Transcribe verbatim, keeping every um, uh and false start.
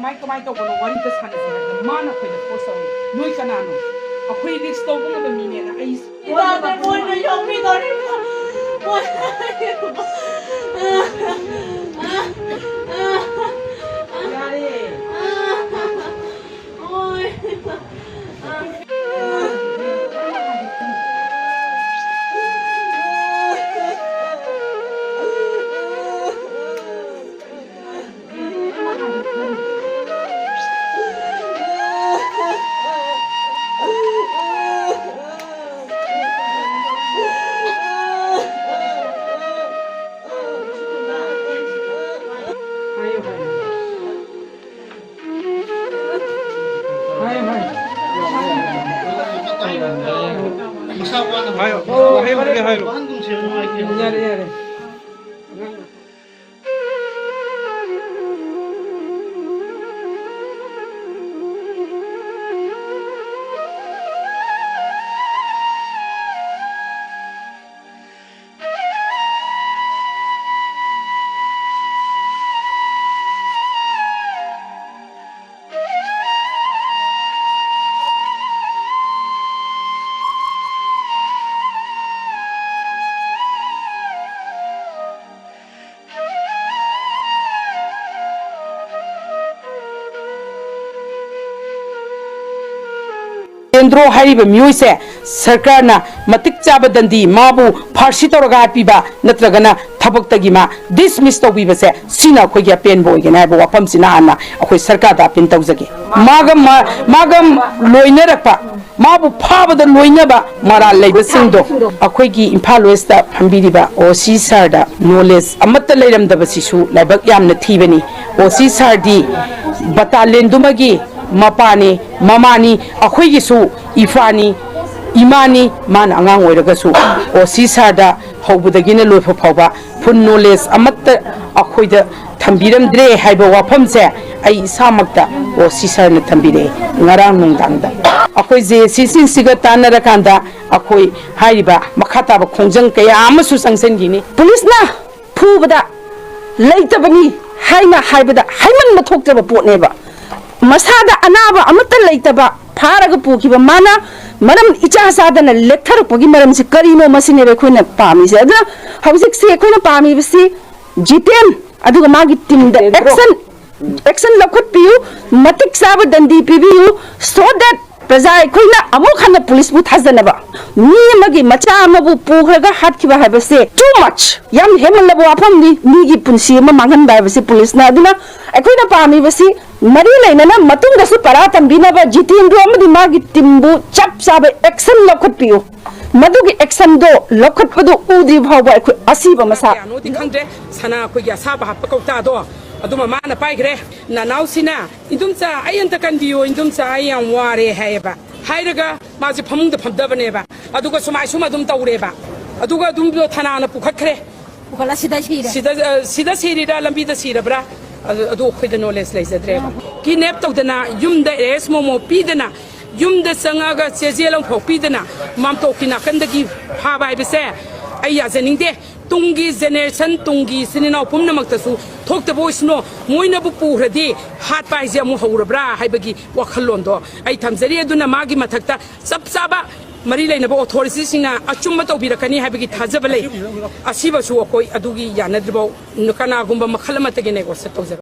ꯀꯃꯥꯏ ꯀꯃꯥꯏ ꯇꯧꯕꯅꯣ ꯋꯥꯔꯤꯗ ꯁꯥꯟꯅꯁꯦ ꯍꯥꯏꯕꯗ ꯃꯥꯅ ꯑꯩꯈꯣꯏꯗ ꯐꯣꯔꯁ ꯇꯧꯏ꯫ "ꯅꯣꯏ ꯀꯅꯥꯅꯣ? ꯑꯩꯈꯣꯏ ꯔꯤꯛꯁ ꯂꯧꯕ ꯉꯝꯕ ꯃꯤꯅꯦꯅ ꯑꯩ ꯏꯆꯥꯁꯦ ꯃꯣꯏꯅ ꯌꯣꯛꯄꯤꯗꯧꯔꯤꯕ꯫ ꯃꯣꯏ ꯌꯥꯔꯦ꯫ ꯃꯣꯏ ꯍꯥꯏꯌꯣ꯫ ꯑꯣ, ꯍꯥꯏꯌꯣ, ꯍꯥꯏꯌꯣ꯫ ꯌꯥꯔꯦ, ꯌꯥꯔꯦ꯫ ꯀꯦꯟꯗ꯭ꯔꯣ ꯍꯥꯏꯔꯤꯕ ꯃꯤꯑꯣꯏꯁꯦ ꯁꯔꯀꯥꯔꯅ ꯃꯇꯤꯛ ꯆꯥꯕ ꯗꯟꯗꯤ, ꯃꯥꯕꯨ ꯐꯥꯔꯁꯤ ꯇꯧꯔꯒ ꯍꯥꯠꯄꯤꯕ ꯅꯠꯇ꯭ꯔꯒꯅ ꯊꯕꯛꯇꯒꯤ ꯃꯥ ꯗꯤꯁꯃꯤꯁ ꯇꯧꯕꯤꯕꯁꯦ, ꯁꯤꯅ ꯑꯩꯈꯣꯏꯒꯤ ꯑꯄꯦꯟꯕ ꯑꯣꯏꯒꯅꯤ ꯍꯥꯏꯕ ꯋꯥꯐꯝꯁꯤꯅ ꯍꯥꯟꯅ ꯑꯩꯈꯣꯏ ꯁꯔꯀꯥꯔꯗ ꯑꯄꯤꯜ ꯇꯧꯖꯒꯦ꯫ ꯃꯥꯒ ꯃꯥ-, ꯃꯥꯒ ꯂꯣꯏꯅꯔꯛꯄ, ꯃꯥꯕꯨ ꯐꯥꯕꯗ ꯂꯣꯏꯅꯕ ꯃꯔꯥꯜ ꯂꯩꯕꯁꯤꯡꯗꯣ ꯑꯩꯈꯣꯏꯒꯤ ꯏꯝꯐꯥꯜ ꯋꯦꯁꯇ ꯐꯝꯕꯤꯔꯤꯕ ꯑꯣ ꯁꯤ ꯁꯥꯔꯗ ꯅꯣꯂꯦꯖ ꯑꯃꯠꯇ ꯂꯩꯔꯝꯗꯕꯁꯤꯁꯨ ꯂꯥꯏꯕꯛ ꯌꯥꯝꯅ ꯊꯤꯕꯅꯤ꯫ ꯑꯣ ꯁꯤ ꯁꯥꯔꯗꯤ ꯕꯇꯥꯂꯤꯌꯟꯗꯨꯃꯒꯤ ꯃꯄꯥꯅꯤ, ꯃꯃꯥꯅꯤ, ꯑꯩꯈꯣꯏꯒꯤꯁꯨ ꯏꯄꯥꯅꯤ, ꯏꯃꯥꯅꯤ꯫ ꯃꯥꯅ ꯑꯉꯥꯡ ꯑꯣꯏꯔꯒꯁꯨ ꯑꯣ ꯁꯤ ꯁꯥꯔꯗ ꯍꯧꯕꯗꯒꯤꯅ ꯂꯣꯏꯐ ꯐꯥꯎꯕ ꯐꯨꯜ ꯅꯣꯂꯦꯖ ꯑꯃꯠꯇ ꯑꯩꯈꯣꯏꯗ ꯊꯝꯕꯤꯔꯝꯗ꯭ꯔꯦ ꯍꯥꯏꯕ ꯋꯥꯐꯝꯁꯦ ꯑꯩ ꯏꯁꯥꯃꯛꯇ ꯑꯣ ꯁꯤ ꯁꯥꯔꯅ ꯊꯝꯕꯤꯔꯛꯑꯦ ꯉꯔꯥꯡ ꯅꯨꯡꯗꯥꯡꯗ꯫ ꯑꯩꯈꯣꯏ ꯖꯦ ꯑꯦ ꯁꯤꯁꯤꯡꯁꯤꯒ ꯇꯥꯟꯅꯔꯀꯥꯟꯗ ꯑꯩꯈꯣꯏ ꯍꯥꯏꯔꯤꯕ ꯃꯈꯥ ꯇꯥꯕ ꯈꯣꯡꯖꯪ ꯀꯌꯥ ꯑꯃꯁꯨ ꯆꯪꯁꯤꯟꯈꯤꯅꯤ꯫ ꯄꯨꯂꯤꯁꯅ ꯐꯨꯕꯗ ꯂꯩꯇꯕꯅꯤ, ꯍꯥꯏꯅ ꯍꯥꯏꯕꯗ ꯍꯥꯏꯃꯟꯕ ꯊꯣꯛꯇ꯭ꯔꯕ ꯄꯣꯠꯅꯦꯕ꯫ ꯃꯁꯥꯗ ꯑꯅꯥꯕ ꯑꯃꯠꯇ ꯂꯩꯇꯕ, ꯐꯥꯔꯒ ꯄꯨꯈꯤꯕ ꯃꯥꯅ ꯃꯔꯝ ꯏꯆꯥ ꯆꯥꯗꯅ ꯂꯦꯛꯊꯔꯛꯄꯒꯤ ꯃꯔꯝꯁꯤ ꯀꯔꯤꯅꯣ, ꯃꯁꯤꯅꯦꯕ ꯑꯩꯈꯣꯏꯅ ꯄꯥꯝꯃꯤꯁꯦ꯫ ꯑꯗꯨꯅ ꯍꯧꯖꯤꯛꯁꯦ ꯑꯩꯈꯣꯏꯅ ꯄꯥꯝꯃꯤꯕꯁꯤ ꯖꯤꯇꯦꯟ ꯑꯗꯨꯒ ꯃꯥꯒꯤ ꯇꯤꯝꯗ ꯖꯤꯇꯦꯟꯗ꯭ꯔꯣ꯫ ꯑꯦꯛꯁꯟ, ꯑꯦꯛꯁꯟ ꯂꯧꯈꯠꯄꯤꯌꯨ, ꯃꯇꯤꯛ ꯆꯥꯕ ꯗꯟꯗꯤ ꯄꯤꯕꯤꯌꯨ, so that ꯄ꯭ꯔꯖꯥ ꯑꯩꯈꯣꯏꯅ ꯑꯃꯨꯛ ꯍꯟꯅ ꯄꯨꯂꯤꯁꯄꯨ ꯊꯥꯖꯅꯕ꯫ ꯃꯤ ꯑꯃꯒꯤ ꯃꯆꯥ ꯑꯃꯕꯨ ꯄꯨꯈ꯭ꯔꯒ ꯍꯥꯠꯈꯤꯕ ꯍꯥꯏꯕꯁꯦ too much, ꯌꯥꯝ ꯍꯦꯟꯃꯜꯂꯕ ꯋꯥꯐꯝꯅꯤ꯫ ꯃꯤꯒꯤ ꯄꯨꯟꯁꯤ ꯑꯃ ꯃꯥꯡꯍꯟꯕ ꯍꯥꯏꯕꯁꯤ ꯄꯨꯂꯤꯁꯅ꯫ ꯑꯗꯨꯅ ꯑꯩꯈꯣꯏꯅ ꯄꯥꯝꯃꯤꯕꯁꯤ ꯃꯔꯤ ꯂꯩꯅꯅ ꯃꯇꯨꯡꯗꯁꯨ ꯄꯔꯥ ꯇꯝꯕꯤꯅꯕ ꯖꯤꯇꯦꯟꯗ꯭ꯔꯣ ꯑꯃꯗꯤ ꯃꯥꯒꯤ ꯇꯤꯝꯕꯨ ꯆꯞ ꯆꯥꯕ ꯑꯦꯛꯁꯟ ꯂꯧꯈꯠꯄꯤꯌꯨ꯫ ꯃꯗꯨꯒꯤ ꯑꯦꯛꯁꯟꯗꯣ ꯂꯧꯈꯠꯄꯗꯨ ꯎꯗ꯭ꯔꯤ ꯐꯥꯎꯕ ꯑꯩꯈꯣꯏ ꯑꯁꯤꯕ ꯃꯁꯥ꯫ ꯀꯌꯥꯅꯣꯗꯤ ꯈꯪꯗ꯭ꯔꯦ, ꯁꯅꯥ ꯑꯩꯈꯣꯏꯒꯤ ꯑꯁꯥꯕ ꯍꯥꯞꯄ ꯀꯧꯇꯥꯗꯣ ꯑꯗꯨꯃ ꯃꯥꯅ ꯄꯥꯏꯈ꯭ꯔꯦ꯫ ꯅꯅꯥꯎꯁꯤꯅ, "ꯏꯟꯗꯣꯝꯆꯥ, ꯑꯩ ꯑꯝꯇ ꯀꯟꯕꯤꯌꯣ, ꯏꯟꯗꯣꯝꯆꯥ, ꯑꯩ ꯌꯥꯝ ꯋꯥꯔꯦ" ꯍꯥꯏꯌꯦꯕ꯫ ꯍꯥꯏꯔꯒ ꯃꯥꯁꯦ ꯐꯃꯨꯡꯗ ꯐꯝꯗꯕꯅꯦꯕ꯫ ꯑꯗꯨꯒ ꯁꯨꯃꯥꯏ ꯁꯨꯝ ꯑꯗꯨꯝ ꯇꯧꯔꯦꯕ꯫ ꯑꯗꯨꯒ ꯑꯗꯨꯝ ꯊꯅꯥꯅ ꯄꯨꯈꯠꯈ꯭ꯔꯦ꯫ ꯄꯨꯈꯠꯂ ꯁꯤꯗ ꯁꯤꯔꯦ꯫ ꯁꯤꯗ, ꯑ, ꯁꯤꯗ ꯁꯤꯔꯤꯔꯥ ꯂꯝꯕꯤꯗ ꯁꯤꯔꯕ꯭ꯔꯥ? ꯑꯗꯨ, ꯑꯗꯨ ꯑꯩꯈꯣꯏꯗ ꯅꯣꯂꯦꯖ ꯂꯩꯖꯗ꯭ꯔꯦꯕ꯫ ꯀꯤꯗꯅꯦꯞ ꯇꯧꯗꯅ, ꯌꯨꯝꯗ ꯑꯦꯔꯦꯁ ꯃꯣꯃꯣ ꯄꯤꯗꯅ, ꯌꯨꯝꯗ ꯆꯪꯉꯒ ꯆꯦꯖꯦꯜ ꯑꯃꯐꯥꯎ ꯄꯤꯗꯅ, ꯃꯥꯝꯇꯣꯞꯀꯤ ꯅꯥꯀꯟꯗꯒꯤ ꯐꯥꯕ ꯍꯥꯏꯕꯁꯦ ꯑꯩ ꯌꯥꯖꯅꯤꯡꯗꯦ꯫ ꯇꯨꯡꯒꯤ ꯖꯦꯅꯦꯔꯦꯁꯟ, ꯇꯨꯡꯒꯤ ꯏꯆꯤꯟ ꯏꯅꯥꯎ ꯄꯨꯝꯅꯃꯛꯇꯁꯨ ꯊꯣꯛꯇꯕ ꯑꯣꯏꯁꯅꯨ꯫ ꯃꯣꯏꯅꯕꯨ ꯄꯨꯈ꯭ꯔꯗꯤ ꯍꯥꯠꯄ ꯍꯥꯏꯁꯦ ꯑꯃꯨꯛ ꯍꯧꯔꯕ꯭ꯔꯥ ꯍꯥꯏꯕꯒꯤ ꯋꯥꯈꯜꯂꯣꯟꯗꯣ ꯑꯩ ꯊꯝꯖꯔꯤ꯫ ꯑꯗꯨꯅ ꯃꯥꯒꯤ ꯃꯊꯛꯇ ꯆꯞ ꯆꯥꯕ ꯃꯔꯤ ꯂꯩꯅꯕ ꯑꯣꯊꯣꯔꯤꯇꯤꯁꯤꯡꯅ ꯑꯆꯨꯝꯕ ꯇꯧꯕꯤꯔꯛꯀꯅꯤ ꯍꯥꯏꯕꯒꯤ ꯊꯥꯖꯕ ꯂꯩ꯫ ꯑꯁꯤꯕꯁꯨ ꯑꯩꯈꯣꯏ ꯑꯗꯨꯒꯤ ꯌꯥꯅꯗ꯭ꯔꯤꯐꯥꯎ ꯀꯅꯥꯒꯨꯝꯕ ꯃꯈꯜ ꯑꯃꯠꯇꯒꯤ ꯅꯦꯒꯣꯁꯤꯌꯦꯠ ꯇꯧꯖꯔꯣꯏ꯫